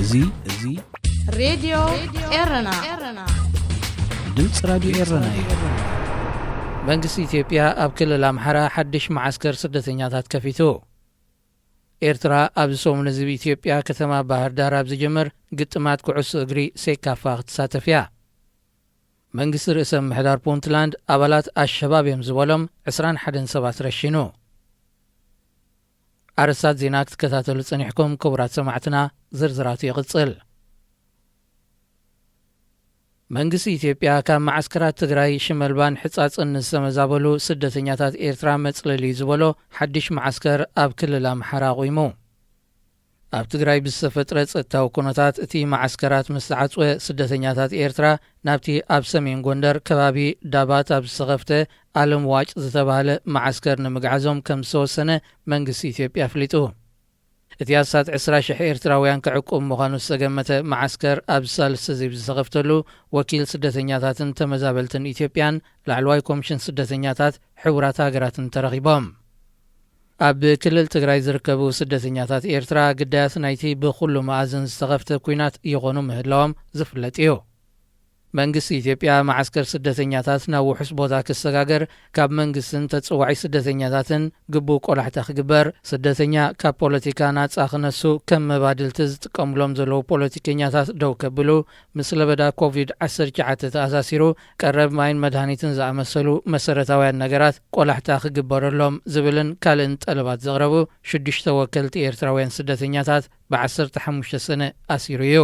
እዚ እዚ ሬድዮ ኤረና። ድምፂ ራዲዮ ኤረና እዩ። መንግስቲ ኢትዮጵያ ኣብ ክልል ኣምሓራ ሓድሽ መዓስከር ስደተኛታት ከፊቱ። ኤርትራ ኣብዚ ሰሙን እዚ ብኢትዮጵያ ከተማ ባህር ዳር ኣብ ዝጅምር ግጥማት ኩዕሶ እግሪ ሴካፋ ክትሳተፍ እያ። መንግስቲ ርእሰ ምሕዳር ፑንትላንድ ኣባላት ኣሸባብ እዮም ዝበሎም ዕስራን ሓደን ሰባት ረሺኑ። ኣርእስታት ዜና ክትከታተሉ ጸኒሕኩም ክቡራት ሰማዕትና፣ ዝርዝራቱ ይቕጽል። መንግስቲ ኢትዮጵያ ካብ መዓስከራት ትግራይ ሽመልባን ሕጻጽን ንዝተመዛበሉ ስደተኛታት ኤርትራ መጽለሊ እዩ ዝበሎ ሓድሽ መዓስከር ኣብ ክልል ኣምሓራ ኣቑሙ። ኣብ ትግራይ ብዝተፈጥረ ጸጥታዊ ኩነታት እቲ መዓስከራት ምስ ተዓጽወ፣ ስደተኛታት ኤርትራ ናብቲ ኣብ ሰሜን ጎንደር ከባቢ ዳባት ኣብ ዝተኸፍተ ኣለም ዋጭ ዝተባህለ መዓስከር ንምግዓዞም ከም ዝተወሰነ መንግስቲ ኢትዮጵያ ኣፍሊጡ። እቲ ኣስታት ዕስራ ሽሕ ኤርትራውያን ክዕቁብ ምዃኑ ዝተገመተ መዓስከር ኣብ ሳልስቲ እዚ ብዝተኸፍተሉ፣ ወኪል ስደተኛታትን ተመዛበልትን ኢትዮጵያን ላዕለዋይ ኮሚሽን ስደተኛታት ሕቡራት ሃገራትን ተረኺቦም። ኣብ ክልል ትግራይ ዝርከቡ ስደተኛታት ኤርትራ ግዳያት ናይቲ ብኹሉ መኣዝን ዝተኸፍተ ኲናት ይኾኑ ምህላዎም ዝፍለጥ እዩ። መንግስቲ ኢትዮጵያ መዓስከር ስደተኛታት ናብ ውሑስ ቦታ ክሰጋገር፣ ካብ መንግስትን ተጽዋዒ ስደተኛታትን ግቡእ ቆላሕታ ክግበር፣ ስደተኛ ካብ ፖለቲካ ናጻ ክነሱ ከም መባድልቲ ዝጥቀሙሎም ዘለዉ ፖለቲከኛታት ደው ከብሉ፣ ምስ ለበዳ ኮቪድ ዓሰርተ ትሽዓተ ተኣሳሲሩ ቀረብ ማይን መድሃኒትን ዝኣመሰሉ መሰረታውያን ነገራት ቆላሕታ ክግበረሎም ዝብልን ካልእን ጠለባት ዘቕረቡ ሽዱሽተ ወከልቲ ኤርትራውያን ስደተኛታት ብዓሰርተ ሓሙሽተ ሰነ ኣሲሩ እዩ።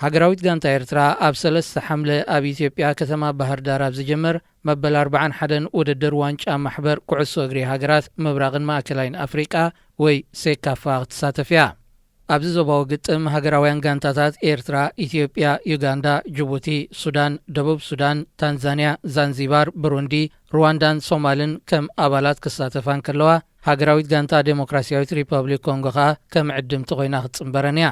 ሃገራዊት ጋንታ ኤርትራ ኣብ ሰለስተ ሓምለ ኣብ ኢትዮጵያ ከተማ ባህር ዳር ኣብ ዝጀመር መበል ኣርባዓን ሓደን ውድድር ዋንጫ ማሕበር ኩዕሶ እግሪ ሃገራት ምብራቕን ማእከላይን ኣፍሪቃ ወይ ሴካፋ ክትሳተፍ እያ። ኣብዚ ዞባዊ ግጥም ሃገራውያን ጋንታታት ኤርትራ፣ ኢትዮጵያ፣ ዩጋንዳ፣ ጅቡቲ፣ ሱዳን፣ ደቡብ ሱዳን፣ ታንዛንያ፣ ዛንዚባር፣ ብሩንዲ፣ ሩዋንዳን ሶማልን ከም ኣባላት ክሳተፋ እንከለዋ፣ ሃገራዊት ጋንታ ዴሞክራሲያዊት ሪፐብሊክ ኮንጎ ከኣ ከም ዕድምቲ ኮይና ክትጽንበረን እያ።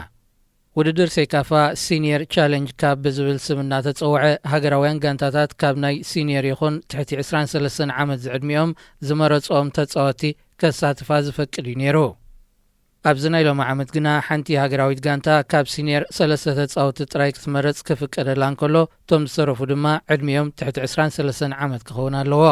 ውድድር ሴካፋ ሲኒየር ቻለንጅ ካፕ ብዝብል ስም እናተጸውዐ፣ ሃገራውያን ጋንታታት ካብ ናይ ሲኒየር ይኹን ትሕቲ ዕስራን ሰለስተን ዓመት ዝዕድሚኦም ዝመረጽኦም ተጻወትቲ ከሳትፋ ዝፈቅድ እዩ ነይሩ። ኣብዚ ናይ ሎሚ ዓመት ግና ሓንቲ ሃገራዊት ጋንታ ካብ ሲኒየር ሰለስተ ተጻወትቲ ጥራይ ክትመረጽ ክፍቀደላ እንከሎ፣ እቶም ዝተረፉ ድማ ዕድሚኦም ትሕቲ ዕስራን ሰለስተን ዓመት ክኸውን ኣለዎ።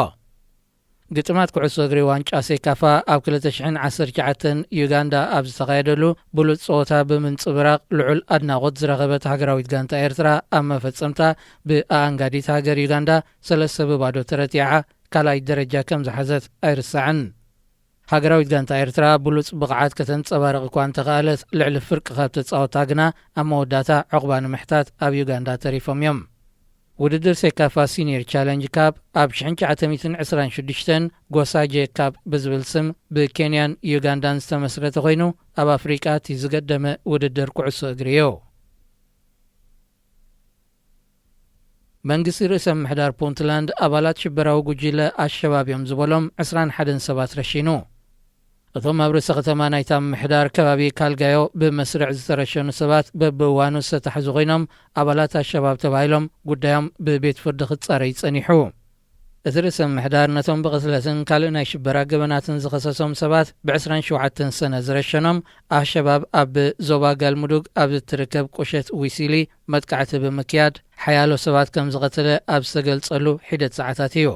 ግጥማት ኩዕሶ እግሪ ዋንጫ ሴካፋ ኣብ ክልተ ሽሕን ዓሰርተ ትሽዓተን ዩጋንዳ ኣብ ዝተኻየደሉ ብሉጽ ጸወታ ብምንጽብራቕ ልዑል ኣድናቖት ዝረኸበት ሃገራዊት ጋንታ ኤርትራ ኣብ መፈጸምታ ብኣኣንጋዲት ሃገር ዩጋንዳ ሰለስተ ብባዶ ተረቲዓ ካልኣይ ደረጃ ከም ዝሓዘት ኣይርሳዕን። ሃገራዊት ጋንታ ኤርትራ ብሉጽ ብቕዓት ከተንጸባርቕ እኳ እንተኸኣለት፣ ልዕሊ ፍርቂ ካብ ተጻወታ ግና ኣብ መወዳእታ ዕቑባ ንምሕታት ኣብ ዩጋንዳ ተሪፎም እዮም። ውድድር ሴካፋ ሲኒየር ቻለንጅ ካፕ ኣብ ሽሕን ትሽዓተ ሚእትን ዕስራን ሽዱሽተን ጎሳጀ ካፕ ብዝብል ስም ብኬንያን ዩጋንዳን ዝተመስረተ ኮይኑ፣ ኣብ ኣፍሪቃ እቲ ዝገደመ ውድድር ኩዕሶ እግሪ እዩ። መንግስቲ ርእሰ ምሕዳር ፑንትላንድ ኣባላት ሽበራዊ ጉጅለ ኣሸባብ እዮም ዝበሎም ዕስራን ሓደን ሰባት ረሺኑ። እቶም ኣብ ርእሰ ከተማ ናይታ ምሕዳር ከባቢ ካልጋዮ ብመስርዕ ዝተረሸኑ ሰባት በብእዋኑ ዝተታሕዙ ኮይኖም፣ ኣባላት ኣሸባብ ተባሂሎም ጉዳዮም ብቤት ፍርዲ ክጻረይ ጸኒሑ። እቲ ርእሰ ምሕዳር ነቶም ብቕትለትን ካልእ ናይ ሽበራ ገበናትን ዝኸሰሶም ሰባት ብዕስራን ሸውዓተን ሰነ ዝረሸኖም፣ ኣሸባብ ኣብ ዞባ ጋልሙዱግ ኣብ እትርከብ ቁሸት ዊሲሊ መጥቃዕቲ ብምክያድ ሓያሎ ሰባት ከም ዝቐተለ ኣብ ዝተገልጸሉ ሒደት ሰዓታት እዩ።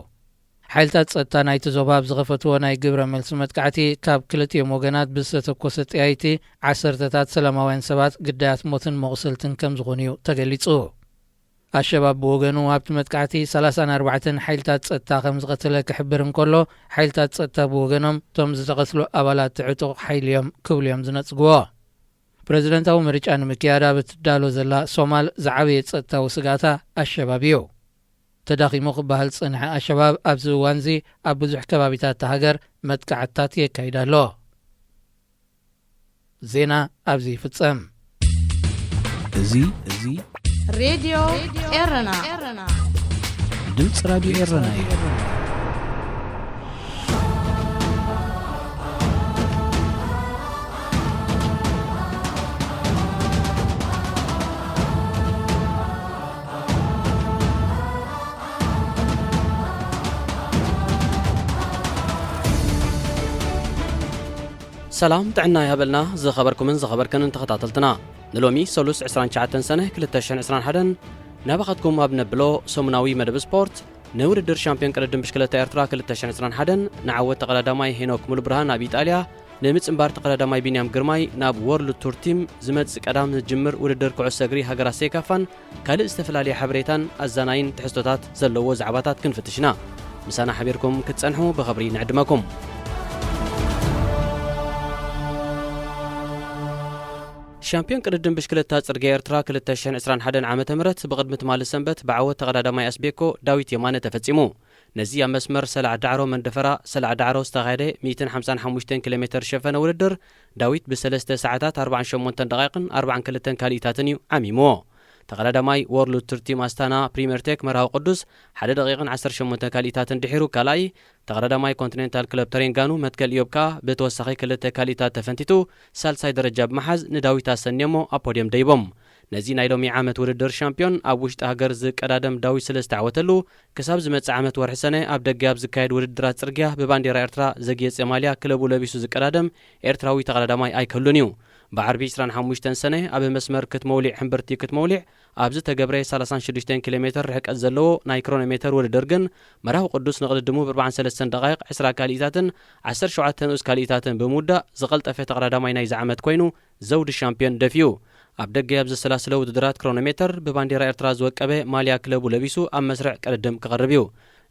ሓይልታት ጸጥታ ናይቲ ዞባ ኣብ ዝኸፈትዎ ናይ ግብረ መልሲ መጥቃዕቲ፣ ካብ ክልቲኦም ወገናት ብዝተተኮሰ ጠያይቲ ዓሰርተታት ሰላማውያን ሰባት ግዳያት ሞትን መቑሰልትን ከም ዝኾኑ እዩ ተገሊጹ። ኣሸባብ ብወገኑ ኣብቲ መጥቃዕቲ ሰላሳን ኣርባዕተን ሓይልታት ጸጥታ ከም ዝቐተለ ክሕብር እንከሎ፣ ሓይልታት ጸጥታ ብወገኖም እቶም ዝተቐትሉ ኣባላት እቲ ዕጡቕ ሓይሊ እዮም ክብሉ እዮም ዝነጽግዎ። ፕረዚደንታዊ ምርጫ ንምክያድ ኣብ እትዳሎ ዘላ ሶማል ዝዓበየ ጸጥታዊ ስግኣታ ኣሸባብ እዩ። ተዳኺሙ ክበሃል ዝጸንሐ ኣሸባብ ኣብዚ እዋንዚ ኣብ ብዙሕ ከባቢታት እታ ሃገር መጥቃዕትታት የካይድ ኣሎ። ዜና ኣብዚ ይፍጸም። እዚ እዚ ሬድዮ ኤረና። ድምፂ ራዲዮ ኤረና እዩ። ሰላም ጥዕና ይሃበልና ዝኸበርኩምን ዝኸበርክንን ተኸታተልትና። ንሎሚ ሰሉስ ዕስራን ትሽዓተን ሰነ ክልተ ሽሕን ዕስራን ሓደን ናባኻትኩም ኣብ ነብሎ ሰሙናዊ መደብ ስፖርት፣ ንውድድር ሻምፒዮን ቅድድም ብሽክለታ ኤርትራ ክልተ ሽሕን ዕስራን ሓደን ንዓወት ተቐዳዳማይ ሄኖክ ሙሉብርሃን ኣብ ኢጣልያ፣ ንምጽንባር ተቐዳዳማይ ቢንያም ግርማይ ናብ ወርልድ ቱር ቲም ዝመጽእ ቀዳም ዝጅምር ውድድር ኩዕሶ እግሪ ሃገራት ሴካፋን ካልእ ዝተፈላለየ ሓበሬታን ኣዛናይን ትሕዝቶታት ዘለዎ ዛዕባታት ክንፍትሽ ኢና። ምሳና ሓቢርኩም ክትጸንሑ ብኽብሪ ንዕድመኩም። ሻምፒዮን ቅድድም ብሽክለታ ጽርግያ ኤርትራ ክልተ ሽሕን ዕስራን ሓደን ዓመተ ምህረት ብቕድሚ ትማሊ ሰንበት ብዓወት ተቐዳዳማይ ኣስቤኮ ዳዊት የማነ ተፈጺሙ። ነዚ ኣብ መስመር ሰላዕ ዳዕሮ መንደፈራ ሰላዕ ዳዕሮ ዝተኻየደ ሚእትን ሓምሳን ሓሙሽተን ኪሎ ሜተር ዝሸፈነ ውድድር ዳዊት ብሰለስተ ሰዓታት ኣርባዓን ሸሞንተን ደቓይቕን ኣርባዓን ክልተን ካልኢታትን እዩ ዓሚምዎ። ተቐዳዳማይ ወርልድ ቱር ቲም ኣስታና ፕሪምየር ቴክ መርሃዊ ቅዱስ ሓደ ደቂቕን ዓሰርተ ሸሞንተ ካልኢታትን ድሒሩ ካልኣይ፣ ተቐዳዳማይ ኮንቲኔንታል ክለብ ተሬንጋኑ መትከል ኢዮብ ከኣ ብተወሳኺ ክልተ ካልኢታት ተፈንቲቱ ሳልሳይ ደረጃ ብምሓዝ ንዳዊት ኣሰንዮሞ ኣብ ፖድየም ደይቦም። ነዚ ናይ ሎሚ ዓመት ውድድር ሻምፒዮን ኣብ ውሽጢ ሃገር ዝቀዳደም ዳዊት ስለ ዝተዓወተሉ፣ ክሳብ ዝመጽእ ዓመት ወርሒ ሰነ ኣብ ደገ ኣብ ዝካየድ ውድድራት ጽርግያ ብባንዴራ ኤርትራ ዘግየጸ ማልያ ክለቡ ለቢሱ ዝቀዳደም ኤርትራዊ ተቐዳዳማይ ኣይክህሉን እዩ። ብዓርቢ ዕስራን ሓሙሽተን ሰነ ኣብ መስመር ክትመውሊዕ ሕምብርቲ ክትመውሊዕ ኣብ ዝተገብረ ሰላሳን ሽዱሽተን ኪሎ ሜተር ርሕቀት ዘለዎ ናይ ክሮኖሜተር ውድድር ግን መርሃዊ ቅዱስ ንቕድድሙ ብ ኣርባዓን ሰለስተን ደቓይቕ ዕስራ ካልኢታትን ዓሰርተ ሸውዓተ ንኡስ ካልኢታትን ብምውዳእ ዝቐልጠፈ ተቐዳዳማይ ናይዚ ዓመት ኮይኑ ዘውዲ ሻምፒዮን ደፊኡ። ኣብ ደገ ኣብ ዘሰላስለ ውድድራት ክሮኖሜተር ብባንዴራ ኤርትራ ዝወቀበ ማልያ ክለቡ ለቢሱ ኣብ መስርዕ ቅድድም ክቐርብ እዩ።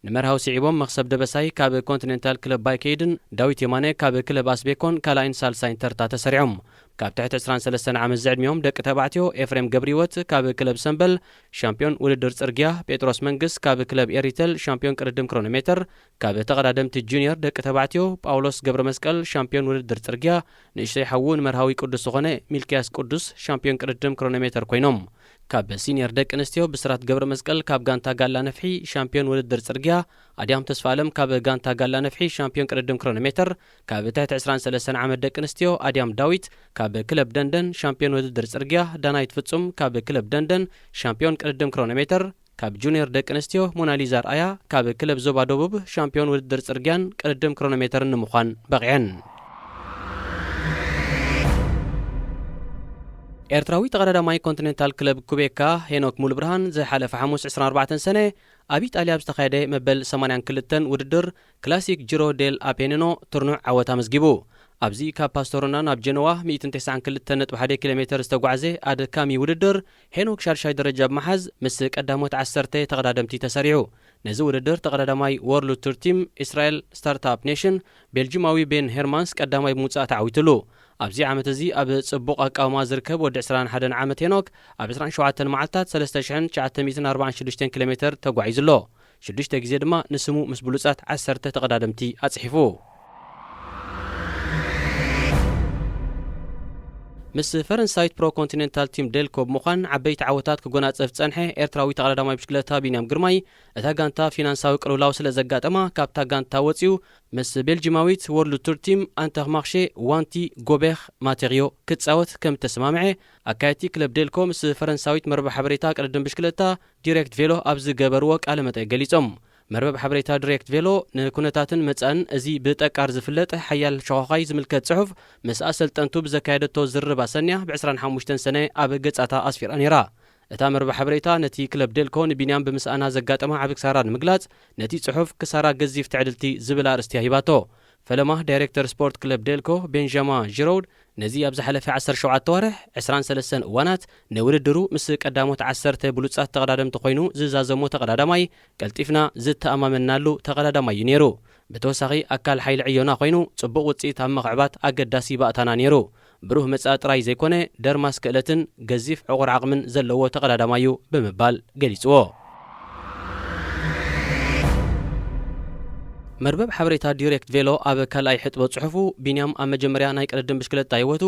ንመርሃዊ ስዒቦም መኽሰብ ደበሳይ ካብ ኮንቲኔንታል ክለብ ባይከይድን ዳዊት የማነ ካብ ክለብ ኣስቤኮን ካልኣይን ሳልሳይን ተርታ ተሰሪዖም። ካብ ትሕቲ ዕስራን ሰለስተን ዓመት ዝዕድሚኦም ደቂ ተባዕትዮ ኤፍሬም ገብሪወት ካብ ክለብ ሰምበል ሻምፒዮን ውድድር ጽርግያ፣ ጴጥሮስ መንግስ ካብ ክለብ ኤሪተል ሻምፒዮን ቅድድም ክሮኖሜተር፣ ካብ ተቐዳደምቲ ጁኒየር ደቂ ተባዕትዮ ጳውሎስ ገብረ መስቀል ሻምፒዮን ውድድር ጽርግያ፣ ንእሽተይ ሓዉ ንመርሃዊ ቅዱስ ዝኾነ ሚልክያስ ቅዱስ ሻምፒዮን ቅድድም ክሮኖሜተር ኮይኖም። ካብ ሲኒየር ደቂ ኣንስትዮ ብስራት ገብረ መስቀል ካብ ጋንታ ጋላ ነፍሒ ሻምፒዮን ውድድር ጽርግያ፣ ኣድያም ተስፋ ኣለም ካብ ጋንታ ጋላ ነፍሒ ሻምፒዮን ቅድድም ክሮኖሜተር፣ ካብ ትሕቲ ዕስራን ሰለስተን ዓመት ደቂ ኣንስትዮ ኣድያም ዳዊት ካብ ክለብ ደንደን ሻምፒዮን ውድድር ጽርግያ፣ ዳናይት ፍጹም ካብ ክለብ ደንደን ሻምፒዮን ቅድድም ክሮኖሜተር፣ ካብ ጁኒየር ደቂ ኣንስትዮ ሞናሊዛ ኣርኣያ ካብ ክለብ ዞባ ደቡብ ሻምፒዮን ውድድር ጽርግያን ቅድድም ክሮኖሜተርን ንምዃን በቒዐን። ኤርትራዊ ተቐዳዳማይ ኮንቲኔንታል ክለብ ኩቤካ ሄኖክ ሙሉብርሃን ዝሓለፈ ሓሙስ ዕስራን ኣርባዕተን ሰነ ኣብ ኢጣልያ ኣብ ዝተኻየደ መበል ሰማንያን ክልተን ውድድር ክላሲክ ጂሮ ዴል ኣፔኒኖ ትርኑዕ ዓወት ኣመዝጊቡ። ኣብዚ ካብ ፓስቶሮና ናብ ጀነዋ ሚእትን ተስዓን ክልተን ነጥቢ ሓደ ኪሎ ሜተር ዝተጓዕዘ ኣድካሚ ውድድር ሄኖክ ሻድሻይ ደረጃ ብምሓዝ ምስ ቀዳሞት ዓሰርተ ተቐዳደምቲ ተሰሪዑ። ነዚ ውድድር ተቐዳዳማይ ወርልድ ቱር ቲም እስራኤል ስታርታፕ ኔሽን ቤልጂማዊ ቤን ሄርማንስ ቀዳማይ ብምውጻእ ተዓዊትሉ። ኣብዚ ዓመት እዚ ኣብ ጽቡቕ ኣቃውማ ዝርከብ ወዲ ዕስራን ሓደን ዓመት ሄኖክ ኣብ ዕስራን ሸውዓተን መዓልታት ሰለስተ ሽሕን ትሽዓተ ሚእትን ኣርባዓን ሽዱሽተን ኪሎ ሜተር ተጓዒዙ ኣሎ። ሽዱሽተ ግዜ ድማ ንስሙ ምስ ብሉጻት ዓሰርተ ተቐዳደምቲ ኣጽሒፉ። ምስ ፈረንሳይት ፕሮ ኮንቲኔንታል ቲም ዴልኮ ብምዃን ዓበይቲ ዓወታት ክጎናጸፍ ዝጸንሐ ኤርትራዊ ተቐዳዳማይ ብሽክለታ ቢንያም ግርማይ፣ እታ ጋንታ ፊናንሳዊ ቅልውላው ስለ ዘጋጠማ ካብታ ጋንታ ወጺኡ ምስ ቤልጂማዊት ወርልድ ቱር ቲም ኣንተርማርሼ ዋንቲ ጎቤር ማቴሪዮ ክጻወት ከም እተሰማምዐ ኣካየድቲ ክለብ ዴልኮ ምስ ፈረንሳዊት መርበብ ሓበሬታ ቅድድም ብሽክለታ ዲሬክት ቬሎ ኣብ ዝገበርዎ ቃለ መጠይቅ ገሊጾም። መርበብ ሓበሬታ ዲሬክት ቬሎ ንኩነታትን መጻእን እዚ ብጠቃር ዝፍለጥ ሓያል ሸኾኻይ ዝምልከት ጽሑፍ ምስ ኣሰልጠንቱ ብዘካየደቶ ዝርርብ ኣሰንያ ብ ዕስራን ሓሙሽተን ሰነ ኣብ ገጻታ ኣስፊራ ነይራ። እታ መርበብ ሓበሬታ ነቲ ክለብ ዴልኮ ንቢንያም ብምስኣና ዘጋጠማ ዓቢ ክሳራ ንምግላጽ ነቲ ጽሑፍ ክሳራ ገዚፍ ትዕድልቲ ዝብል ኣርእስቲ እያ ሂባቶ። ፈለማ ዳይሬክተር ስፖርት ክለብ ዴልኮ ቤንጃማ ጂሮውድ ነዚ ኣብ ዝሓለፈ ዓሰርተ ሸውዓተ ዋርሕ ዕስራን ሰለስተን እዋናት ንውድድሩ ምስ ቀዳሞት ዓሰርተ ብሉጻት ተቐዳደምቲ ኮይኑ ዝዛዘሞ ተቐዳዳማይ ቀልጢፍና ዝተኣማመንናሉ ተቐዳዳማይ እዩ ነይሩ። ብተወሳኺ ኣካል ሓይሊ ዕዮና ኮይኑ ጽቡቕ ውጽኢት ኣብ ምኽዕባት ኣገዳሲ ባእታና ነይሩ። ብሩህ መጻኢ ጥራይ ዘይኮነ ደርማስ ክእለትን ገዚፍ ዕቑር ዓቕምን ዘለዎ ተቐዳዳማይ እዩ ብምባል ገሊጽዎ። መርበብ ሓበሬታ ዲሬክት ቬሎ ኣብ ካልኣይ ሕጥቦ ጽሑፉ ቢንያም ኣብ መጀመርያ ናይ ቅድድም ብሽክለታ ህይወቱ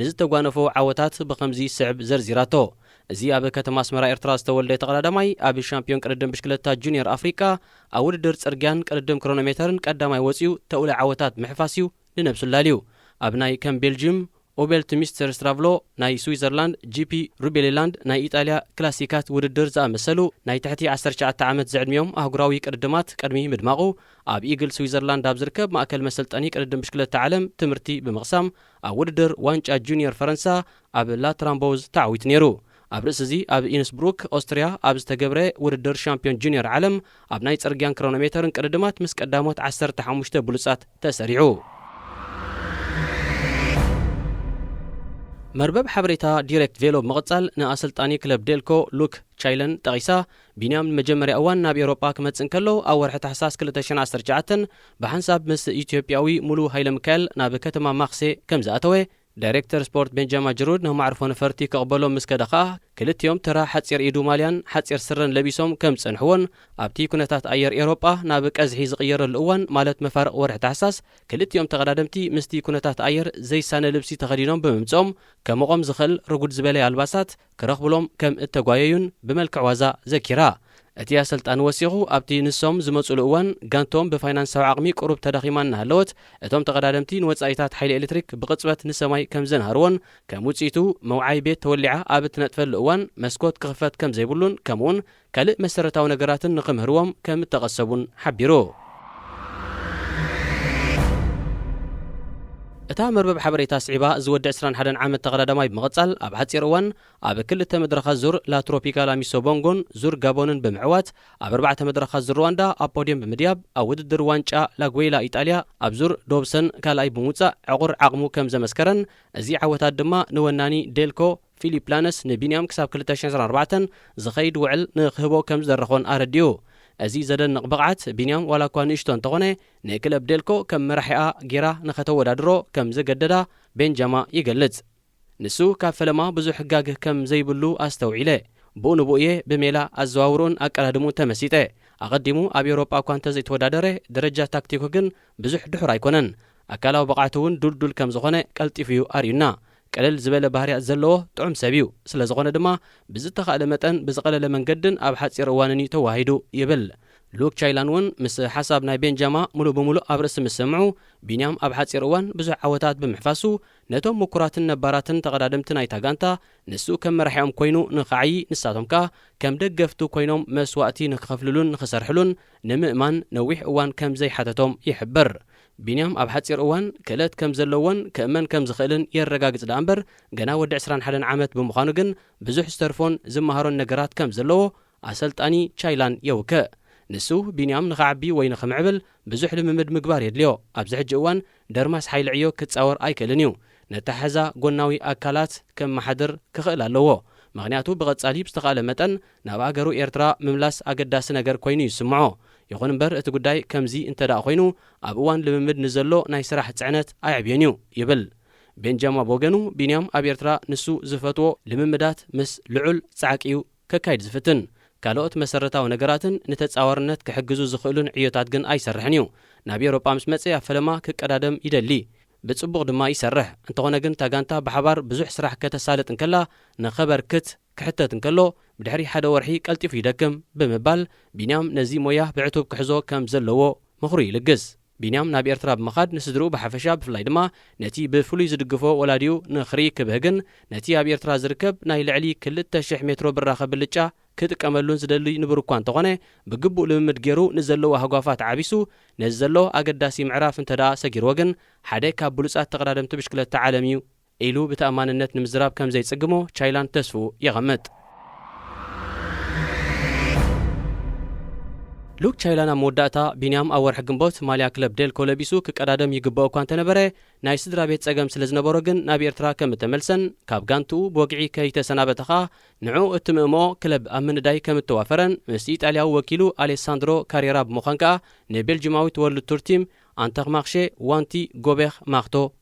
ንዝተጓነፎ ዓወታት ብኸምዚ ይስዕብ ዘርዚራቶ። እዚ ኣብ ከተማ ኣስመራ ኤርትራ ዝተወልደ ተቐዳዳማይ ኣብ ሻምፒዮን ቅድድም ብሽክለታ ጁኒየር ኣፍሪቃ ኣብ ውድድር ጽርግያን ቅድድም ክሮኖሜተርን ቀዳማይ ወጺኡ ተውለ ዓወታት ምሕፋስ እዩ ንነብሱ ላልዩ። ኣብ ናይ ከም ቤልጅም ኦቤልትሚስተር ስትራቭሎ ናይ ስዊዘርላንድ፣ ጂፒ ሩቤሌላንድ ናይ ኢጣልያ ክላሲካት ውድድር ዝኣመሰሉ ናይ ትሕቲ ዓሰርተ ትሽዓተ ዓመት ዝዕድሚኦም ኣህጉራዊ ቅድድማት ቅድሚ ምድማቑ፣ ኣብ ኢግል ስዊዘርላንድ ኣብ ዝርከብ ማእከል መሰልጠኒ ቅድድም ብሽክለታ ዓለም ትምህርቲ ብምቕሳም፣ ኣብ ውድድር ዋንጫ ጁኒየር ፈረንሳ ኣብ ላትራምቦዝ ተዓዊቱ ነይሩ። ኣብ ርእሲ እዚ ኣብ ኢንስብሩክ ኦስትርያ ኣብ ዝተገብረ ውድድር ሻምፒዮን ጁኒየር ዓለም ኣብ ናይ ጽርግያን ክሮኖሜተርን ቅድድማት ምስ ቀዳሞት ዓሰርተ ሓሙሽተ ብሉጻት ተሰሪዑ። መርበብ ሓበሬታ ዲሬክት ቬሎ ብምቕጻል ንኣሰልጣኒ ክለብ ዴልኮ ሉክ ቻይለን ጠቒሳ፣ ቢንያም ንመጀመርያ እዋን ናብ ኤውሮጳ ክመጽእ እንከሎ ኣብ ወርሒ ታሕሳስ ክልተ ሽሕን ዓሰርተ ትሽዓተን ብሓንሳብ ምስ ኢትዮጵያዊ ሙሉ ሃይለ ሚካኤል ናብ ከተማ ማክሴ ከም ዝኣተወ፣ ዳይሬክተር ስፖርት ቤንጃማ ጅሩድ ናብ ማዕርፎ ነፈርቲ ክቕበሎም ምስ ከደ ኸኣ፣ ክልቲኦም ተራ ሓጺር ኢዱ ማልያን ሓጺር ስረን ለቢሶም ከም ዝጸንሕዎን፣ ኣብቲ ኩነታት ኣየር ኤውሮጳ ናብ ቀዝሒ ዝቕየረሉ እዋን፣ ማለት መፋርቕ ወርሒ ታሕሳስ፣ ክልቲኦም ተቐዳደምቲ ምስቲ ኩነታት ኣየር ዘይሳነ ልብሲ ተኸዲኖም ብምምጽኦም፣ ከሞቖም ዝኽእል ርጉድ ዝበለ ኣልባሳት ክረኽብሎም ከም እተጓየዩን ብመልክዕ ዋዛ ዘኪራ። እቲ ኣሰልጣኒ ወሲኹ፣ ኣብቲ ንሶም ዝመጹሉ እዋን፣ ጋንቶም ብፋይናንሳዊ ዓቕሚ ቁሩብ ተዳኺማ እናሃለወት፣ እቶም ተቐዳደምቲ ንወጻኢታት ሓይሊ ኤሌክትሪክ ብቕጽበት ንሰማይ ከም ዘንሃርዎን፣ ከም ውጽኢቱ መውዓይ ቤት ተወሊዓ ኣብ እትነጥፈሉ እዋን፣ መስኮት ክኽፈት ከም ዘይብሉን፣ ከምኡውን ካልእ መሰረታዊ ነገራትን ንኽምህርዎም ከም እተቐሰቡን ሓቢሩ። እታ መርበብ ሓበሬታ ስዒባ፣ እዚ ወዲ ዕስራን ሓደን ዓመት ተቐዳዳማይ ብምቕጻል፣ ኣብ ሓጺር እዋን ኣብ ክልተ መድረኻት ዙር ላ ትሮፒካል ኣሚሶ ቦንጎን ዙር ጋቦንን ብምዕዋት፣ ኣብ ኣርባዕተ መድረኻት ዙር ሩዋንዳ ኣብ ፖድየም ብምድያብ፣ ኣብ ውድድር ዋንጫ ላጉዌላ ኢጣልያ ኣብ ዙር ዶብሰን ካልኣይ ብምውጻእ ዕቑር ዓቕሙ ከም ዘመስከረን፣ እዚ ዓወታት ድማ ንወናኒ ዴልኮ ፊሊፕ ላነስ ንቢንያም ክሳብ ክልተ ሽሕን ዕስራን ኣርባዕተን ዝኸይድ ውዕል ንክህቦ ከም ዝደረኾን ኣረዲኡ። እዚ ዘደንቕ ብቕዓት ቢንያም ዋላ እኳ ንእሽቶ እንተኾነ፣ ንክለብ ዴልኮ ከም መራሒኣ ጌራ ንኸተወዳድሮ ከም ዘገደዳ ቤንጃማ ይገልጽ። ንሱ ካብ ፈለማ ብዙሕ ህጋግ ከም ዘይብሉ ኣስተውዒለ። ብኡ ንብኡ እየ ብሜላ ኣዘዋውርኡን ኣቀዳድምኡን ተመሲጠ። ኣቐዲሙ ኣብ ኤውሮጳ እኳ እንተዘይተወዳደረ፣ ደረጃ ታክቲኩ ግን ብዙሕ ድሑር ኣይኮነን። ኣካላዊ ብቕዓቱ እውን ዱልዱል ከም ዝኾነ ቀልጢፉ እዩ ኣርእዩና። ቀለል ዝበለ ባህርያት ዘለዎ ጥዑም ሰብ እዩ። ስለ ዝኾነ ድማ ብዝተኻእለ መጠን ብዝቐለለ መንገድን ኣብ ሓጺር እዋንን እዩ ተዋሂዱ ይብል። ሉክ ቻይላን እውን ምስ ሓሳብ ናይ ቤንጃማ ሙሉእ ብሙሉእ ኣብ ርእሲ ምስ ሰምዑ፣ ቢንያም ኣብ ሓጺር እዋን ብዙሕ ዓወታት ብምሕፋሱ፣ ነቶም ምኩራትን ነባራትን ተቐዳደምቲ ናይታ ጋንታ ንሱ ከም መራሒኦም ኮይኑ ንኽዓዪ፣ ንሳቶም ከኣ ከም ደገፍቱ ኮይኖም መስዋእቲ ንክኸፍልሉን ንኽሰርሕሉን ንምእማን ነዊሕ እዋን ከም ዘይሓተቶም ይሕብር። ቢንያም ኣብ ሓጺር እዋን ክእለት ከም ዘለዎን ክእመን ከም ዝኽእልን የረጋግጽ ደኣ እምበር፣ ገና ወዲ ዕስራን ሓደን ዓመት ብምዃኑ ግን ብዙሕ ዝተርፎን ዝመሃሮን ነገራት ከም ዘለዎ ኣሰልጣኒ ቻይላን የውክእ። ንሱ፣ ቢንያም ንኽዓቢ ወይ ንኽምዕብል ብዙሕ ልምምድ ምግባር የድልዮ። ኣብዚ ሕጂ እዋን ደርማስ ሓይሊ ዕዮ ክጻወር ኣይክእልን እዩ። ነታሓዛ ጎናዊ ኣካላት ከመሓድር ክኽእል ኣለዎ። ምኽንያቱ ብቐጻሊ ብዝተኻእለ መጠን ናብ ኣገሩ ኤርትራ ምምላስ ኣገዳሲ ነገር ኮይኑ ይስምዖ። ይኹን እምበር እቲ ጉዳይ ከምዚ እንተ ደኣ ኮይኑ ኣብ እዋን ልምምድ ንዘሎ ናይ ስራሕ ጽዕነት ኣየዕብዮን እዩ ይብል። ቤንጃማ ብወገኑ ቢንያም ኣብ ኤርትራ ንሱ ዝፈትዎ ልምምዳት ምስ ልዑል ጻዕቂ እዩ ከካይድ ዝፍትን። ካልኦት መሰረታዊ ነገራትን ንተጻዋርነት ክሕግዙ ዝኽእሉን ዕዮታት ግን ኣይሰርሕን እዩ። ናብ ኤውሮጳ ምስ መጸ ኣብ ፈለማ ክቀዳደም ይደሊ። ብጽቡቕ ድማ ይሰርሕ። እንተኾነ ግን እታ ጋንታ ብሓባር ብዙሕ ስራሕ ከተሳልጥ እንከላ ንኸበርክት ክሕተት እንከሎ ብድሕሪ ሓደ ወርሒ ቀልጢፉ ይደክም ብምባል ቢንያም ነዚ ሞያ ብዕቱብ ክሕዞ ከም ዘለዎ ምኽሩ ይልግስ። ቢንያም ናብ ኤርትራ ብምኻድ ንስድርኡ ብሓፈሻ ብፍላይ ድማ ነቲ ብፍሉይ ዝድግፎ ወላዲኡ ንኽርኢ ክብህግን ነቲ ኣብ ኤርትራ ዝርከብ ናይ ልዕሊ ክልተ ሽሕ ሜትሮ ብራኸ ብልጫ ክጥቀመሉን ዝደሊ ንቡር እኳ እንተኾነ፣ ብግቡእ ልምምድ ገይሩ ንዘለዎ ሃጓፋት ዓቢሱ ነዚ ዘሎ ኣገዳሲ ምዕራፍ እንተ ደኣ ሰጊርዎ ግን ሓደ ካብ ብሉጻት ተቐዳደምቲ ብሽክለታ ዓለም እዩ ኢሉ ብተኣማንነት ንምዝራብ ከም ዘይጽግሞ ቻይላን ተስፍኡ የቐምጥ። ሉክ ቻይላን ኣብ መወዳእታ ቢንያም ኣብ ወርሒ ግንቦት ማልያ ክለብ ዴልኮ ለቢሱ ክቀዳደም ይግብኦ እኳ እንተነበረ፣ ናይ ስድራ ቤት ጸገም ስለ ዝነበሮ ግን ናብ ኤርትራ ከም እተመልሰን ካብ ጋንትኡ ብወግዒ ከይተሰናበተ ኸኣ ንዕኡ እትምእምኦ ክለብ ኣብ ምንዳይ ከም እተዋፈረን ምስ ኢጣልያዊ ወኪሉ ኣሌሳንድሮ ካሬራ ብምዃን ከኣ ንቤልጅማዊት ወርልድ ቱር ቲም ኣንተርማኽሼ ዋንቲ ጎቤኽ ማኽቶ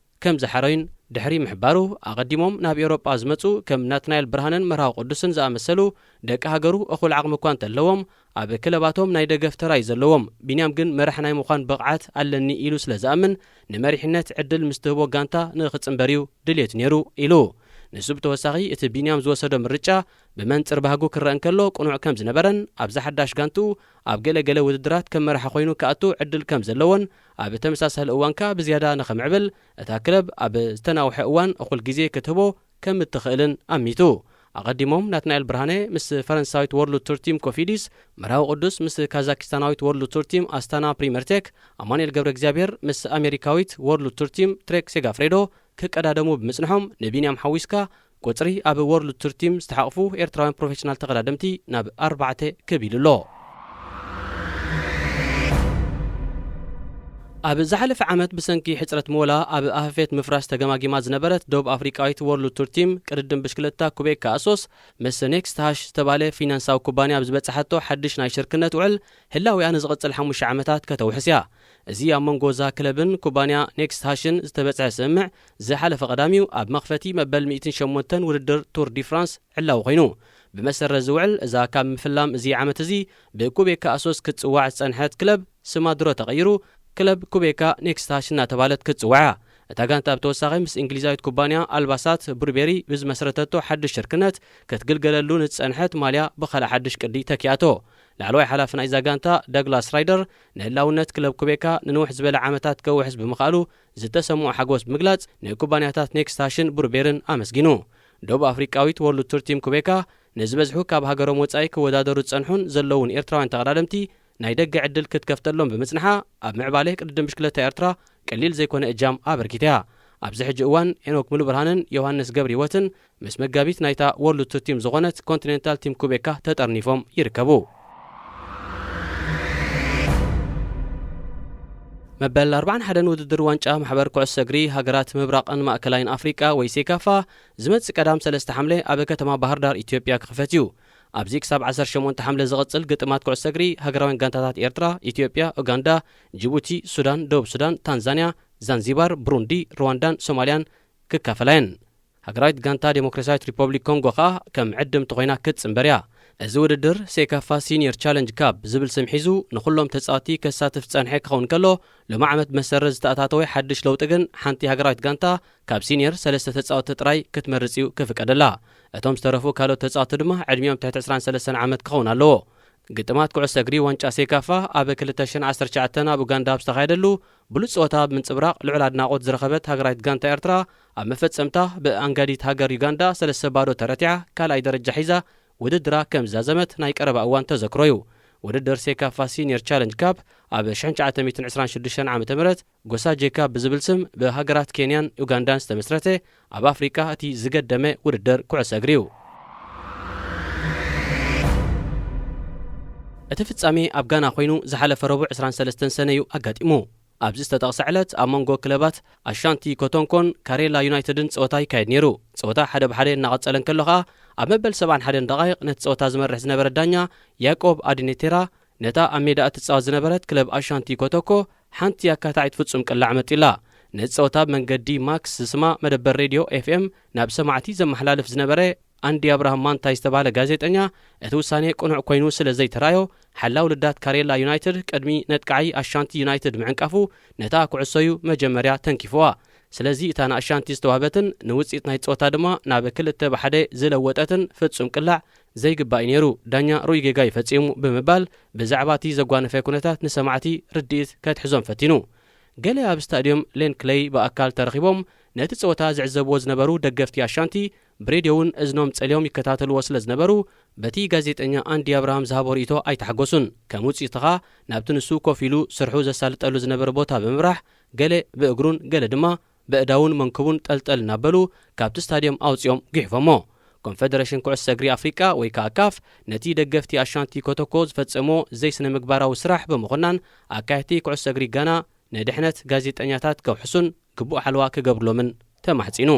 ከም ዝሓረዩን ድሕሪ ምሕባሩ፣ ኣቐዲሞም ናብ ኤውሮጳ ዝመጹ ከም ናትናኤል ብርሃነን መርሃዊ ቅዱስን ዝኣመሰሉ ደቂ ሃገሩ እኹል ዓቕሚ እኳ እንተለዎም፣ ኣብ ክለባቶም ናይ ደገፍ ተራ እዩ ዘለዎም። ቢንያም ግን መራሕ ናይ ምዃን ብቕዓት ኣለኒ ኢሉ ስለ ዝኣምን፣ ንመሪሕነት ዕድል ምስ ትህቦ ጋንታ ንኽጽንበር እዩ ድልየቱ ነይሩ ኢሉ። ንሱ ብተወሳኺ እቲ ቢንያም ዝወሰዶ ምርጫ ብመንጽር ባህጉ ክረአ እንከሎ ቅኑዕ ከም ዝነበረን ኣብዛ ሓዳሽ ጋንትኡ ኣብ ገለ ገለ ውድድራት ከም መራሒ ኮይኑ ክኣቱ ዕድል ከም ዘለዎን ኣብ ተመሳሳሊ እዋን ከኣ ብዝያዳ ንኽምዕብል እታ ክለብ ኣብ ዝተናውሐ እዋን እኹል ግዜ ክትህቦ ከም እትኽእልን ኣሚቱ። ኣቐዲሞም ናትናኤል ብርሃነ ምስ ፈረንሳዊት ወርልድ ቱር ቲም ኮፊዲስ፣ መርሃዊ ቅዱስ ምስ ካዛኪስታናዊት ወርልድ ቱር ቲም ኣስታና ፕሪመርቴክ፣ ኣማኑኤል ገብረ እግዚኣብሔር ምስ ኣሜሪካዊት ወርልድ ቱር ቲም ትሬክ ሴጋፍሬዶ ክቀዳደሙ ብምጽንሖም ንቢንያም ሓዊስካ ቁጽሪ ኣብ ወርልድ ቱር ቲም ዝተሓቕፉ ኤርትራውያን ፕሮፌሽናል ተቐዳደምቲ ናብ ኣርባዕተ ክብ ኢሉ ኣሎ። ኣብ ዝሓለፈ ዓመት ብሰንኪ ሕጽረት ሞላ ኣብ ኣፈፌት ምፍራስ ተገማጊማ ዝነበረት ደቡብ ኣፍሪቃዊት ወርልድ ቱር ቲም ቅድድም ብሽክለታ ኩቤካ ኣሶስ ምስ ኔክስት ሃሽ ዝተባለ ፊናንሳዊ ኩባንያ ኣብ ዝበጽሓቶ ሓድሽ ናይ ሽርክነት ውዕል ህላዊኣ ንዝቕጽል ሓሙሽተ ዓመታት ከተውሕስ እያ። እዚ ኣብ መንጎ እዛ ክለብን ኩባንያ ኔክስት ሃሽን ዝተበጽሐ ስምምዕ ዝሓለፈ ቀዳሚው ኣብ መኽፈቲ መበል ሚእትን ሸሞንተን ውድድር ቱር ዲ ፍራንስ ዕላዊ ኮይኑ። ብመሰረት ዝውዕል እዛ ካብ ምፍላም እዚ ዓመት እዚ ብኩቤካ ኣሶስ ክትጽዋዕ ዝጸንሐት ክለብ ስማ ድሮ ተቐይሩ ክለብ ኩቤካ ኔክስት ሃሽ እናተባለት ክትጽዋዕ እያ። እታ ጋንታ ብተወሳኺ ምስ እንግሊዛዊት ኩባንያ ኣልባሳት ብሩቤሪ ብዝመስረተቶ ሓድሽ ሽርክነት ክትግልገለሉ ንዝጸንሐት ማልያ ብኻልእ ሓድሽ ቅዲ ተኪኣቶ። ላዕለዋይ ሓላፊ ናይዛ ጋንታ ዳግላስ ራይደር ንህላውነት ክለብ ኩቤካ ንንውሕ ዝበለ ዓመታት ከውሕስ ብምኽኣሉ ዝተሰምዖ ሓጎስ ብምግላጽ ንኩባንያታት ኔክስት ሃሽን ብሩቤርን ኣመስጊኑ። ደቡብ ኣፍሪቃዊት ወርልድ ቱር ቲም ኩቤካ ንዝበዝሑ ካብ ሃገሮም ወጻኢ ክወዳደሩ ዝጸንሑን ዘለውን ኤርትራውያን ተቐዳደምቲ ናይ ደገ ዕድል ክትከፍተሎም ብምጽንሓ ኣብ ምዕባለ ቅድድም ብሽክለታ ኤርትራ ቀሊል ዘይኮነ እጃም ኣበርኪታ እያ። ኣብዚ ሕጂ እዋን ሄኖክ ሙሉብርሃንን ዮሃንስ ገብረህይወትን ምስ መጋቢት ናይታ ወርልድ ቱር ቲም ዝኾነት ኮንቲኔንታል ቲም ኩቤካ ተጠርኒፎም ይርከቡ። መበል ኣርባዓን ሓደን ውድድር ዋንጫ ማሕበር ኩዕሶ እግሪ ሃገራት ምብራቕን ማእከላይን ኣፍሪቃ ወይ ሴካፋ ዝመጽእ ቀዳም ሰለስተ ሓምለ ኣብ ከተማ ባህር ዳር ኢትዮጵያ ክኽፈት እዩ። ኣብዚ ክሳብ ዓሰርተ ሸሞንተ ሓምለ ዝቕጽል ግጥማት ኩዕሶ እግሪ ሃገራውያን ጋንታታት ኤርትራ፣ ኢትዮጵያ፣ ኡጋንዳ፣ ጅቡቲ፣ ሱዳን፣ ደቡብ ሱዳን፣ ታንዛንያ፣ ዛንዚባር፣ ብሩንዲ፣ ሩዋንዳን ሶማልያን ክካፈላ እየን። ሃገራዊት ጋንታ ዴሞክራሲያዊት ሪፐብሊክ ኮንጎ ከኣ ከም ዕድምቲ ኮይና ክትጽንበር እያ። እዚ ውድድር ሴካፋ ሲኒየር ቻለንጅ ካፕ ዝብል ስም ሒዙ ንኹሎም ተጻወትቲ ከሳትፍ ዝጸንሐ ክኸውን ከሎ፣ ሎሚ ዓመት ብመሰረት ዝተኣታተወ ሓድሽ ለውጢ ግን ሓንቲ ሃገራዊት ጋንታ ካብ ሲኒየር ሰለስተ ተጻወትቲ ጥራይ ክትመርጽ እዩ ክፍቀደላ። እቶም ዝተረፉ ካልኦት ተጻወትቲ ድማ ዕድሚኦም ትሕቲ ዕስራን ሰለስተን ዓመት ክኸውን ኣለዎ። ግጥማት ኩዕሶ እግሪ ዋንጫ ሴካፋ ኣብ ክልተ ሽሕን ዓሰርተ ትሽዓተን ኣብ ኡጋንዳ ኣብ ዝተኻየደሉ ብሉጽ ጸወታ ብምንጽብራቕ ልዑል ኣድናቖት ዝረኸበት ሃገራዊት ጋንታ ኤርትራ ኣብ መፈጸምታ ብኣንጋዲት ሃገር ዩጋንዳ ሰለስተ ባዶ ተረቲዓ ካልኣይ ደረጃ ሒዛ ውድድራ ከም ዝዛዘመት ናይ ቀረባ እዋን ተዘክሮ እዩ። ውድድር ሴካፋ ሲኒየር ቻለንጅ ካፕ ኣብ ሽሕን ትሽዓተ ሚእትን ዕስራን ሽዱሽተን ዓመተ ምህረት ጎሳ ጄካብ ብዝብል ስም ብሃገራት ኬንያን ዩጋንዳን ዝተመስረተ ኣብ ኣፍሪቃ እቲ ዝገደመ ውድድር ኩዕሶ እግሪ እዩ። እቲ ፍጻሜ ኣብ ጋና ኮይኑ ዝሓለፈ ረቡዕ ዕስራን ሰለስተን ሰነ እዩ ኣጋጢሙ። ኣብዚ ዝተጠቕሰ ዕለት ኣብ መንጎ ክለባት ኣሻንቲ ኮቶንኮን ካሬላ ዩናይትድን ጸወታ ይካየድ ነይሩ። ጸወታ ሓደ ብሓደ እናቐጸለ እንከሎ ኸኣ ኣብ መበል ሰብዓን ሓደን ደቓይቕ ነቲ ጸወታ ዝመርሕ ዝነበረ ዳኛ ያቆብ ኣዲኔቴራ ነታ ኣብ ሜዳ እትጻወት ዝነበረት ክለብ ኣሻንቲ ኮቶኮ ሓንቲ ኣካታዒት ፍጹም ቅላዕ መጢላ። ነቲ ጸወታ ብመንገዲ ማክስ ዝስማ መደበር ሬድዮ ኤፍኤም ናብ ሰማዕቲ ዘመሓላልፍ ዝነበረ ኣንዲ ኣብርሃም ማንታይ ዝተባህለ ጋዜጠኛ እቲ ውሳኔ ቅኑዕ ኮይኑ ስለ ዘይተራዮ ሓላው ልዳት ካሬላ ዩናይትድ ቅድሚ ነጥቃዓይ ኣሻንቲ ዩናይትድ ምዕንቃፉ ነታ ኩዕሶዩ መጀመርያ ተንኪፍዋ። ስለዚ እታ ንኣሻንቲ ዝተዋህበትን ንውጽኢት ናይ ጸወታ ድማ ናብ ክልተ ብሓደ ዝለወጠትን ፍጹም ቅላዕ ዘይግባእ እዩ ነይሩ፣ ዳኛ ርኡይ ጌጋ እዩ ፈጺሙ ብምባል ብዛዕባ እቲ ዘጓነፈ ኩነታት ንሰማዕቲ ርድኢት ከትሕዞም ፈቲኑ። ገለ ኣብ ስታድዮም ሌን ክለይ ብኣካል ተረኺቦም ነቲ ጸወታ ዝዕዘብዎ ዝነበሩ ደገፍቲ ኣሻንቲ ብሬድዮ እውን እዝኖም ጸልዮም ይከታተልዎ ስለ ዝነበሩ በቲ ጋዜጠኛ ኣንዲ ኣብርሃም ዝሃቦ ርእይቶ ኣይተሓጎሱን። ከም ውጽኢቱ ኸኣ ናብቲ ንሱ ኮፍ ኢሉ ስርሑ ዘሳልጠሉ ዝነበረ ቦታ ብምምራሕ ገለ ብእግሩን ገለ ድማ በእዳውን መንክቡን ጠልጠል እናበሉ ካብቲ ስታድዮም ኣውጺኦም ጉሒፎሞ። ኮንፈደሬሽን ኩዕሶ እግሪ ኣፍሪቃ ወይ ከዓ ካፍ ነቲ ደገፍቲ ኣሻንቲ ኮቶኮ ዝፈጸሞ ዘይስነ ምግባራዊ ስራሕ ብምኹናን ኣካየድቲ ኩዕሶ እግሪ ጋና ንድሕነት ጋዜጠኛታት ከውሕሱን ግቡእ ሓለዋ ክገብርሎምን ተማሕጺኑ።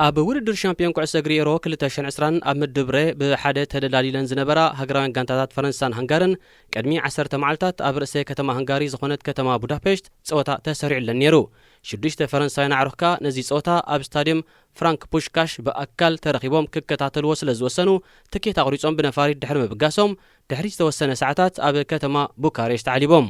ኣብ ውድድር ሻምፒዮን ኩዕሶ እግሪ ኤሮ ክልተ ሽሕን ዕስራን ኣብ ምድብ ረ ብሓደ ተደላሊለን ዝነበራ ሃገራውያን ጋንታታት ፈረንሳን ሃንጋርን ቅድሚ ዓሰርተ መዓልታት ኣብ ርእሰ ከተማ ሃንጋሪ ዝኾነት ከተማ ቡዳፔሽት ጸወታ ተሰሪዑለን ነይሩ። ሽዱሽተ ፈረንሳውያን ኣዕሩኽካ ነዚ ጸወታ ኣብ ስታድየም ፍራንክ ፑሽካሽ ብኣካል ተረኺቦም ክከታተልዎ ስለ ዝወሰኑ ትኬት ኣቑሪጾም ብነፋሪት ድሕሪ ምብጋሶም ድሕሪ ዝተወሰነ ሰዓታት ኣብ ከተማ ቡካሬሽት ዓሊቦም።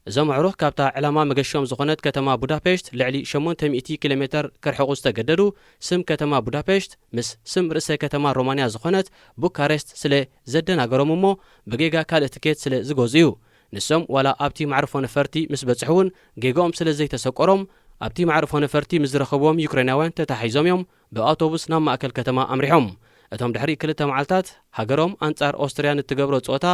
እዞም ኣዕሩኽ ካብታ ዕላማ መገሽኦም ዝኾነት ከተማ ቡዳፔሽት ልዕሊ ሸሞንተ ሚእቲ ኪሎ ሜተር ክርሕቑ ዝተገደዱ፣ ስም ከተማ ቡዳፔሽት ምስ ስም ርእሰ ከተማ ሮማንያ ዝኾነት ቡካሬስት ስለ ዘደናገሮም እሞ ብጌጋ ካልእ ትኬት ስለ ዝገዝኡ እዩ። ንሶም ዋላ ኣብቲ ማዕርፎ ነፈርቲ ምስ በጽሑ እውን ጌጋኦም ስለ ዘይተሰቆሮም ኣብቲ ማዕርፎ ነፈርቲ ምስ ዝረኸብዎም ዩክሬናውያን ተታሒዞም እዮም ብኣውቶቡስ ናብ ማእከል ከተማ ኣምሪሖም። እቶም ድሕሪ ክልተ መዓልታት ሃገሮም ኣንጻር ኦስትርያ ንትገብሮ ጸወታ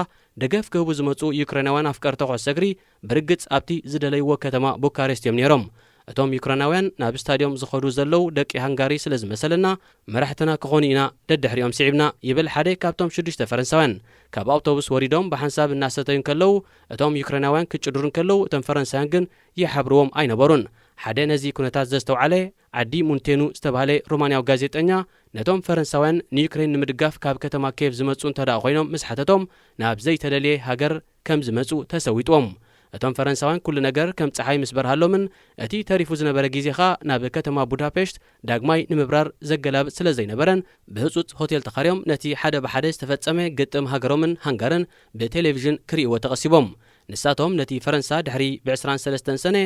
ደገፍ ክህቡ ዝመጹ ዩክሬናውያን ኣፍቀርቲ ኩዕሶ እግሪ ብርግጽ ኣብቲ ዝደለይዎ ከተማ ቡካሬስት እዮም ነይሮም። እቶም ዩክሬናውያን ናብ ስታድዮም ዝኸዱ ዘለዉ ደቂ ሃንጋሪ ስለ ዝመሰለና መራሕትና ክኾኑ ኢና ደድሕሪኦም ስዒብና ይብል ሓደ ካብቶም ሽዱሽተ ፈረንሳውያን። ካብ ኣውቶቡስ ወሪዶም ብሓንሳብ እናሰተዩ እንከለዉ እቶም ዩክሬናውያን ክጭድሩ እንከለዉ እቶም ፈረንሳውያን ግን ይሓብርዎም ኣይነበሩን። ሓደ ነዚ ኩነታት ዘስተውዓለ ዓዲ ሙንቴኑ ዝተባህለ ሮማንያዊ ጋዜጠኛ ነቶም ፈረንሳውያን ንዩክሬን ንምድጋፍ ካብ ከተማ ኬቭ ዝመጹ እንተ ደኣ ኮይኖም ምስ ሓተቶም ናብ ዘይተደልየ ሃገር ከም ዝመጹ ተሰዊጥዎም። እቶም ፈረንሳውያን ኩሉ ነገር ከም ጸሓይ ምስ በርሃሎምን እቲ ተሪፉ ዝነበረ ግዜ ኸኣ ናብ ከተማ ቡዳፔሽት ዳግማይ ንምብራር ዘገላብጥ ስለ ዘይነበረን ብህጹጽ ሆቴል ተኻርዮም ነቲ ሓደ ብሓደ ዝተፈጸመ ግጥም ሃገሮምን ሃንጋርን ብቴሌቪዥን ክርእይዎ ተቐሲቦም። ንሳቶም ነቲ ፈረንሳ ድሕሪ ብ ዕስራን ሰለስተን ሰነ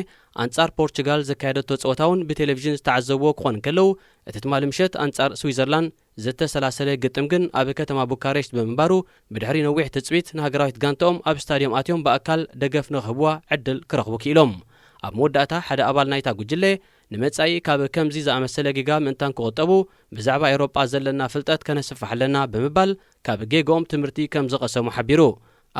ኣንጻር ፖርቹጋል ዘካየደቶ ጸወታ እውን ብቴሌቪዥን ዝተዓዘብዎ ክኾኑ እንከለዉ እቲ ትማሊ ምሸት ኣንጻር ስዊዘርላንድ ዝተሰላሰለ ግጥም ግን ኣብ ከተማ ቡካሬሽት ብምንባሩ ብድሕሪ ነዊሕ ትጽቢት ንሃገራዊት ጋንታኦም ኣብ ስታድዮም ኣትዮም ብኣካል ደገፍ ንክህብዋ ዕድል ክረኽቡ ክኢሎም። ኣብ መወዳእታ ሓደ ኣባል ናይታ ጉጅለ ንመጻኢ ካብ ከምዚ ዝኣመሰለ ጌጋ ምእንታን ክቑጠቡ ብዛዕባ ኤውሮጳ ዘለና ፍልጠት ከነስፍሕ ኣለና ብምባል ካብ ጌግኦም ትምህርቲ ከም ዝቐሰሙ ሓቢሩ።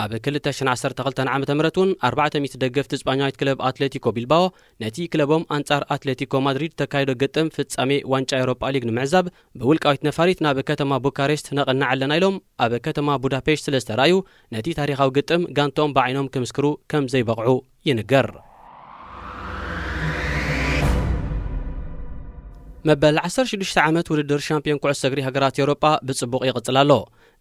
ኣብ ክልተ ሽሕን ዓሰርተ ክልተን ዓመተ ምህረት እውን ኣርባዕተ ሚእቲ ደገፍቲ ስጳኛዊት ክለብ ኣትሌቲኮ ቢልባኦ ነቲ ክለቦም ኣንጻር ኣትሌቲኮ ማድሪድ ተካይዶ ግጥም ፍጻሜ ዋንጫ ኤውሮጳ ሊግ ንምዕዛብ ብውልቃዊት ነፋሪት ናብ ከተማ ቡካሬስት ነቐንዕ ኣለና ኢሎም ኣብ ከተማ ቡዳፔሽት ስለ ዝተራእዩ ነቲ ታሪኻዊ ግጥም ጋንትኦም ብዓይኖም ክምስክሩ ከም ዘይበቕዑ ይንገር። መበል ዓሰርተ ሽዱሽተ ዓመት ውድድር ሻምፒዮን ኩዕሶ እግሪ ሃገራት ኤውሮጳ ብጽቡቕ ይቕጽል ኣሎ።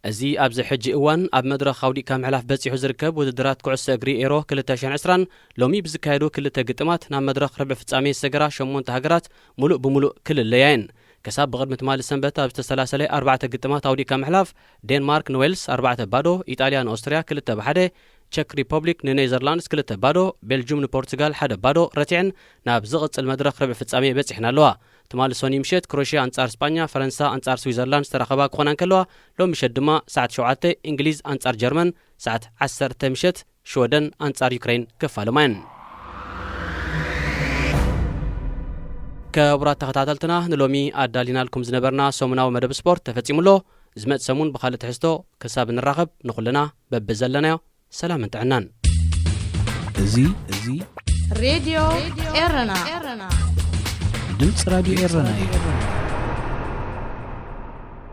እዚ ኣብዚ ሕጂ እዋን ኣብ መድረኽ ኣውዲቕካ ምሕላፍ በጺሑ ዝርከብ ውድድራት ኩዕሶ እግሪ ኤሮ ክልተ ሽሕን ዕስራን ሎሚ ብዝካየዱ ክልተ ግጥማት ናብ መድረኽ ርብዒ ፍጻሜ ዝሰገራ ሸሞንተ ሃገራት ሙሉእ ብሙሉእ ክልለያ እየን። ክሳብ ብቕድሚ ትማሊ ሰንበት ኣብ ዝተሰላሰለ ኣርባዕተ ግጥማት ኣውዲቕካ ምሕላፍ ዴንማርክ ንዌልስ ኣርባዕተ ባዶ፣ ኢጣልያ ንኦስትርያ ክልተ ብሓደ፣ ቸክ ሪፐብሊክ ንኔዘርላንድስ ክልተ ባዶ፣ ቤልጁም ንፖርቱጋል ሓደ ባዶ ረቲዐን ናብ ዝቕጽል መድረኽ ርብዒ ፍጻሜ በጺሐን ኣለዋ። ትማሊ ሶኒ ምሸት ክሮሽያ ኣንጻር ስጳኛ፣ ፈረንሳ ኣንጻር ስዊዘርላንድ ዝተራኸባ ክኾና እንከለዋ ሎም ምሸት ድማ ሰዓት ሸውዓተ እንግሊዝ ኣንጻር ጀርመን፣ ሰዓት ዓሰርተ ምሸት ሽወደን ኣንጻር ዩክሬን ክፋለማ እየን። ክቡራት ተኸታተልትና ንሎሚ ኣዳሊናልኩም ዝነበርና ሰሙናዊ መደብ ስፖርት ተፈጺሙ ኣሎ። ዝመጽእ ሰሙን ብኻልእ ትሕዝቶ ክሳብ ንራኸብ ንኹልና በብዘለናዮ ሰላምን ጥዕናን። እዚ እዚ ሬድዮ ኤረና። ድምፂ ራዲዮ ኤረና እዩ።